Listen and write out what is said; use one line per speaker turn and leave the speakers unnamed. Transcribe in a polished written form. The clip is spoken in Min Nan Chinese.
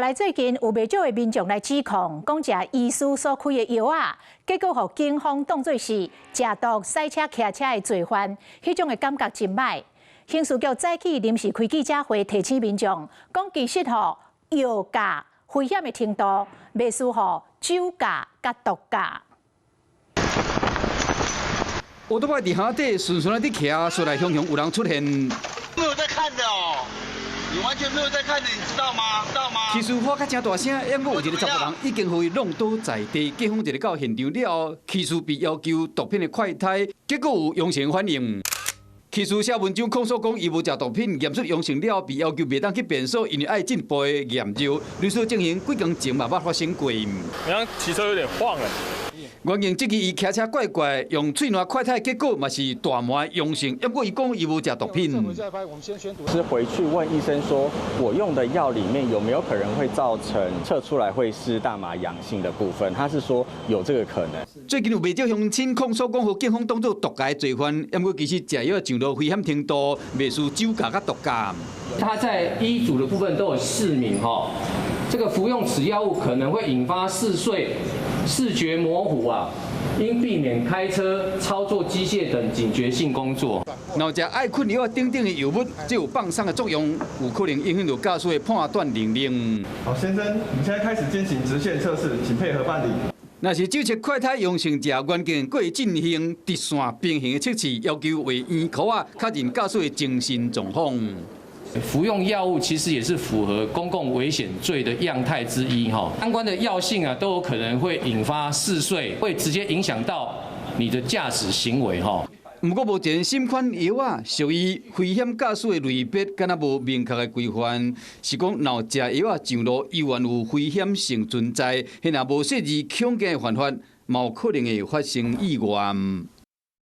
來最近有袂少的民眾來指控，講食醫師所開的藥仔，結果予警方當做是食毒駛車騎車的罪犯，彼種的感覺真䆀。刑事局早起臨時開記者會提醒民眾，講其實吼藥駕危險的程度，袂輸予酒駕佮毒駕。
烏托邦佇巷底順順仔佇騎，出來雄雄有人出現。
沒有在看的哦，你完全沒有在看的，你知道嗎？知道嗎？
其實發較誠大聲，猶閣有一個查埔人已經予伊弄倒在地。警方一个到現場了後，起訴被要求毒品的快篩，結果有陽性反應。起訴寫文章控訴講，伊無食毒品，驗出陽性了後，被要求袂當去便所，因為愛進一步的驗尿。律師證明幾工前嘛捌發生過。
好像騎車有點晃欸。
原因這支伊騎車怪怪，用喙瀾快篩，結果嘛是大麻陽性。不過伊講伊無食毒品。
是回去問醫生說，我用的藥裡面有沒有可能會造成測出來會是大麻陽性的部分？他是說有這個可能。
最近有袂少鄉親控訴講，予警方當作毒駕罪犯，不過其實食藥上路危險程度，袂輸酒駕佮毒駕。
他在醫囑的部分都有釋明，哈，這個服用此藥物可能會引發嗜睡、視覺模糊啊，應避免開車、操作機械等警覺性工作。
若食愛睏藥等等的藥物，這有放鬆的作用，有可能影響到駕駛的判斷能力。
好，先生，我們現在開始進行直線測試，請配合辦理。
若是酒測快篩陽性者，原件閣會進行直線平行的測試，要求畫圓箍仔，確認駕駛的精神狀況。
服用藥物其實也是符合公共危險罪的樣態之一，哈，相關的藥性啊都有可能會引發嗜睡，會直接影響到你的駕駛行為，哈。
毋過目前新款藥仔屬於危險駕駛的類別，敢若無明確的規範，是講若食藥仔上路依然有危險性存在，彼若無設置恐驚的犯法，嘛有可能會發生意外。